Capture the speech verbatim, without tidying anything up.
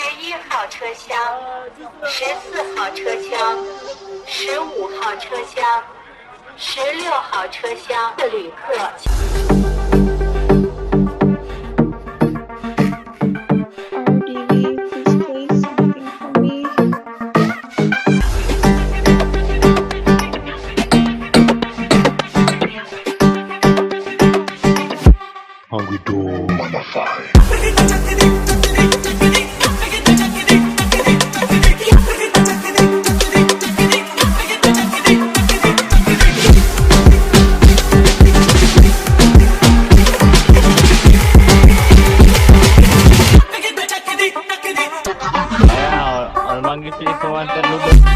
十一号车厢、十四号车厢、十五号车厢、十六号车厢的旅客，请 R D V, please play something for me. Hungry Dog, motherfucker. Aya, o, o mangi fili ko wanta ludo.